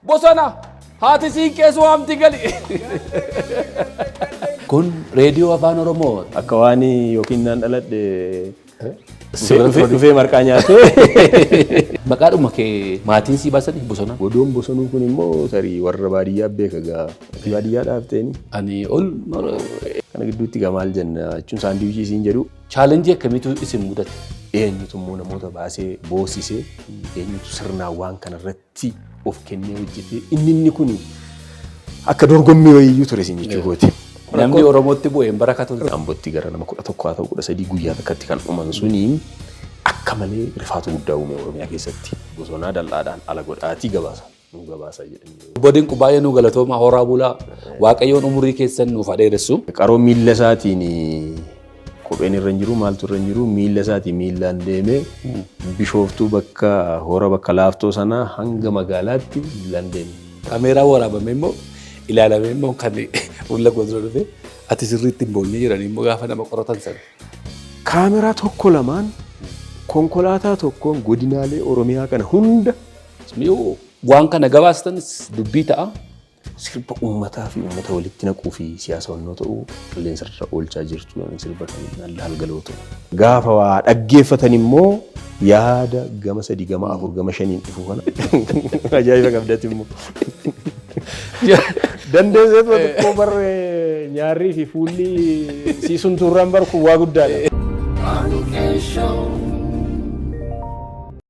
Bosona haati siinqee waamti gali. Kun reediyoo Afaan Oromoo. Akka waan yookiin naan dhaladhe dhufee marqaa nyaatee. Maqaadhuma kee maatiin sii baasanii Bosona? Godoon bosonuu kun immoo tarii warra baadiyyaa beeka gaa. Ati baadiyyaa dhaabteeni. Ani ol Kana gidduutti gaa maal jenna jechuun saandiwichii isiin jedhu. Challenge akkamiitu isin mudate? Eenyutu immoo namoota baasee boosisee, eenyutu sirnaan waan kanarratti of kennee hojjetee, inni kun akka dorgommii wayiyyuu ture isin jechuu kooti. Namni Oromootti bu'e hin barakatu. Ambootti gara nama 11 haa ta'u 13 guyyaa takkatti kan dhuman suni akka malee rifaatu guddaa uume Oromiyaa keessatti. Bosonaa dal'aadhaan ala godhaatii gabaasa. Nu gabaasa jedhanii. Obbo Dinqu, baay'ee nu galatooma, horaa bulaa. Waaqayyoon umurii keessan nuuf haa dheeressu. Qaroo miilla isaatiin, kopheen irra hin jiru, maaltu irra hin jiru, miilla isaatiin miillaan deemee Bishooftuu bakka hora bakka laaftoo sanaa hanga magaalaatti miillaan deeme. Kaameeraa waraabamee immoo ilaalamee immoo kan fuula koo dura dhufe ati sirriitti hin boonye jedhanii immoo gaafa nama qoratan sana. Kaameraa tokko lamaan, konkolaataa tokkoon godinaalee Oromiyaa kana hunda. Yoo waan kana gabaastanis dubbii ta'a. Sirba uummataa fi uummata walitti naquu fi siyaasa wannoo ta'uu qilleensa irra oolchaa jirtu sirba kan halgaloo ta'u. Gaafa waa dhaggeeffatan immoo yaada gama sadii, gama afur, gama shaniin dhufu kana ajaa'iba qabdati immoo. Dandeesseetu xiqqoo barree nyaarrii fi fuulli siisuun turraan bar kun waa guddaadha. Qaanqee Show.